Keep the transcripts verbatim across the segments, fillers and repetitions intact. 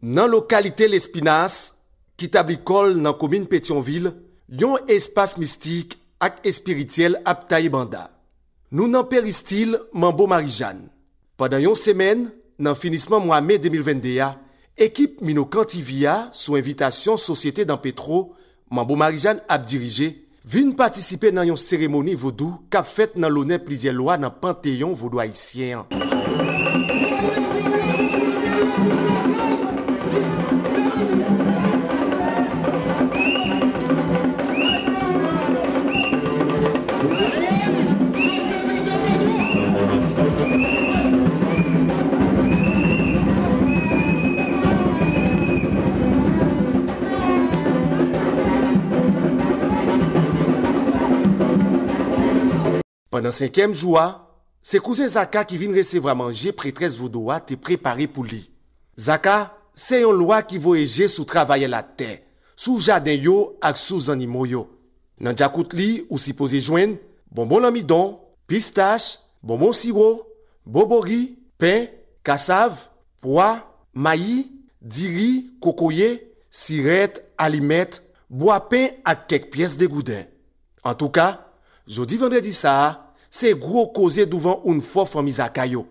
Nan lokalite Lespinas, ki tabli kò l nan komin Petyonvil, yon espas mistik ak espirityèl ap taye banda. Nou nan peristil Manbo Marijàn. Pandan yon semèn, nan finisman mwa me de mil venn de a, ekip Minokan T V a, sou envitasyon Sosyete Dan Petro, Manbo Marijàn ap dirije, vin patisipe nan yon seremoni vodou k ap fèt nan lonè plizyè lwa nan panteyon vodou ayisyen an. Pandan senkyèm jou a, se kouzen Zaka ki vin resevwa manje pretrès vodou a te prepare pou li. Zaka se yon lwa ki voye je sou travayè latè, sou jaden yo ak sou zannimo yo. Nan djakout li, ou sipoze jwenn bonbon lanmidon, pistach, bonbon siwo, bobori, pen, kasav, pwa, mayi, diri, kokoye, sirèt, alimèt, bwapen ak kèk pyès degouden. Antouka, jodi vandredi sa a, se gwo koze douvan ounfò fanmi Zaka yo.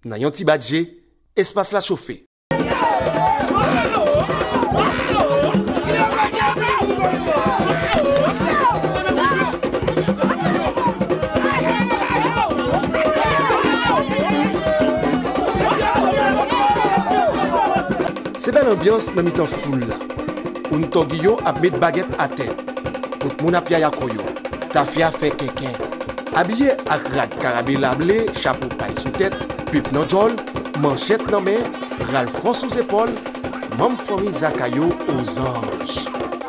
Nan yon ti bat je, espas la chofe. Se bèl anbyans nan mitan foul la. Ounfò yo ap met bagèt atè. Tout moun ap yaya kò yo. Tafya fè kenken. Abiye ak rad karabela ble, chapo pay sou tèt, pip nan djòl, manchèt nan men, ralfò sou zepòl, manm fanmi Zaka yo ozanj.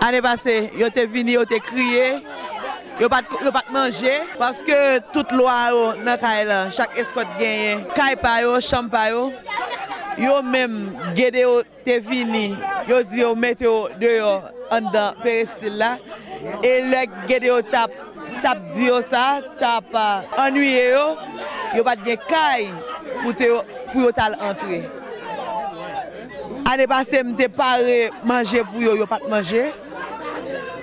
Ane pase, yo te vini, yo te kriye, yo pa t, yo pa t manje, paske tout lwa yo nan kay la, chak eskòt genyen kay pa yo, chanm pa yo. Yo menm, Gede yo te vini, yo di yo mete yo deyò anndan peristil la. E lè Gede yo t ap, t ap di yo sa, t ap, ah, annuiye yo, yo pa t gen kay pou te, pou yo t al antre. Ane pase, m te pare manje pou yo, yo pa t manje.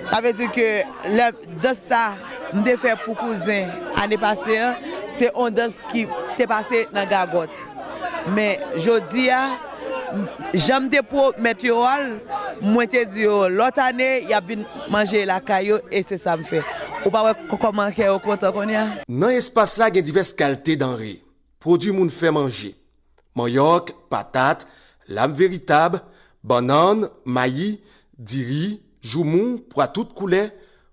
Sa vle di ke lè dans sa m te fè pou kouzen ane pase an, se yon dans ki te pase nan gagòt. Men jodi a, m, jan m te pwomèt yo a l, mwen te di yo lòt ane, y ap vin manje lakay yo, e se sa m fè. Ou pa wè k-, kòman kè yo kontan kounye a? Nan espas la, gen divès kalte danre, pwodui moun fè manje. Manyòk, patat, lam veritab, bannann, mayi, diri, joumou, pwa tout koulè,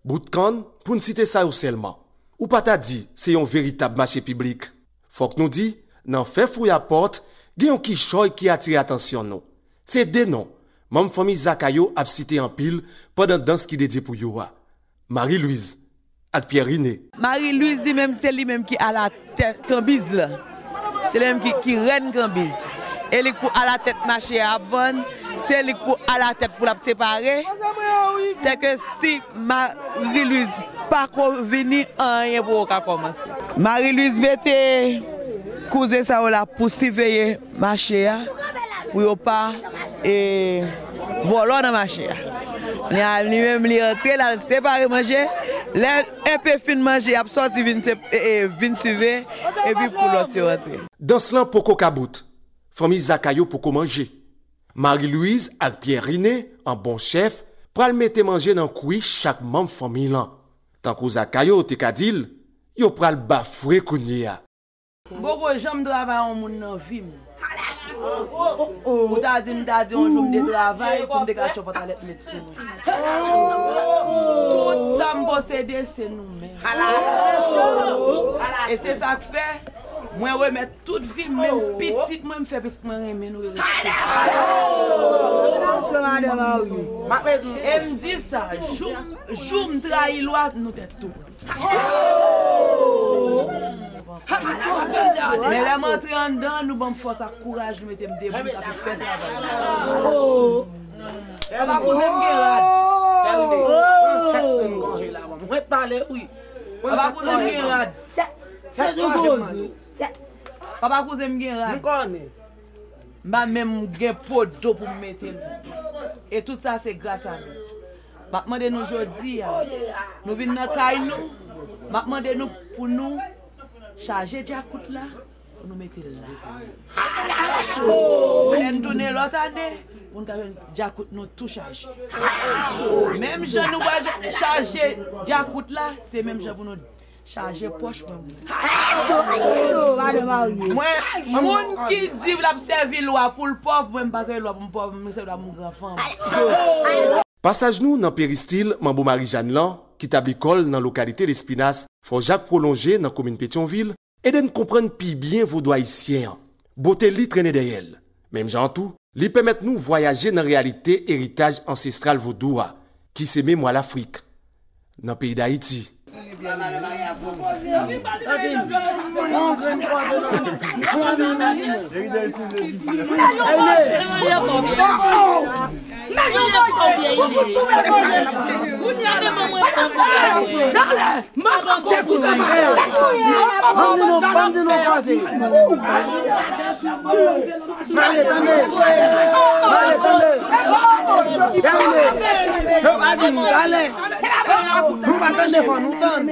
bout kann, pou n site sa yo sèlman. Ou pa ta di se yon veritab mache piblik. Fòk nou di, nan fè Fouyapòt, gen yon kichòy ki atire atansyon nou. Se de non, manm fanmi Zaka yo ap site anpil pandan dans ki dedye pou yo a. Marie Louise ak Pierre Rene. Marie Louise li menm, se li menm ki alatèt kanbiz la. Se li menm ki, ki rèn kanbiz. E li k pou alatèt mache a ap vann, se li k pou alatèt pou l ap separe. Sèke si Marie Louise pa ko vini, anyen poko ka kòmanse. Marie Louise mete kouzen sa yo la pou siveye mache a, pou yo pa, e, vòlò nan mache a. Kounye a, li menm, li antre, l al separe manje. Lè enpe fin manje, y ap sòti vin se-, e, e, vin sive, epi pou lòt yo antre. Dans lan poko ka bout. Fanmi Zaka yo poko manje. Marie Louise ak Pierre Rene, an bon chèf, pral mete manje nan kwich chak manm fanmi lan. Tankou Zaka yo te ka di l, yo pral bafwe kounye a. M poko janm travay yon moun nan vi m. Ou ta di m, ta di yon jou m te travay pou m te ka chòp antalèt met sou mwen. Tout sa m posede, se nou menm. E se sa k fè, mwen remèt tout vi m, menm pitit mwen, m fè pitit mwen renmen nou e respekte. E m di sa, jou, jou m trayi lwa, nou tèt tou pran. Men lè m antre anndan, nou ban m fòs ak kouraj, nou mete m debou, m t ap fè travay. Papa kouzen m gen rad. Papa kouzen m gen rad. Papa kouzen m gen rad. M pa menm gen po do pou m mete l. E tout sa se gras a nou. M ap mande nou jodi a, nou vin nan kay nou, m ap mande nou pou nou chaje djakout la, pou nou mete l la. Pou lè n tounen lòt ane, pou n ka jwenn djakout nou tou chaje. Menm jan nou pral chaje djakout la, se menm jan pou nou chaje pòch mwen. Mwen, moun ki di l ap sèvi lwa pou l pòv, mwen m pa sèvi lwa pou m pòv, mwen sèvi lwa pou m gran fanm. Pasaj nou nan peristil Manbo Marijàn lan, ki tabli kò l nan lokalite Lespinas, Fò Jak pwolonje nan komin Petyonvil, ede n konprann pi byen vodou ayisyen an. Bote li trennen dèyè l. Menm jan an tou, li pèmèt nou vwayaje nan reyalite eritaj ansestral vodou a, ki se memwa Lafrik, nan peyi Dayiti. Mande non, mande non, koze. Mande, tande. Mande, tande. Tande. Yo pa di nou talè. Nou pa tande fò nou tann.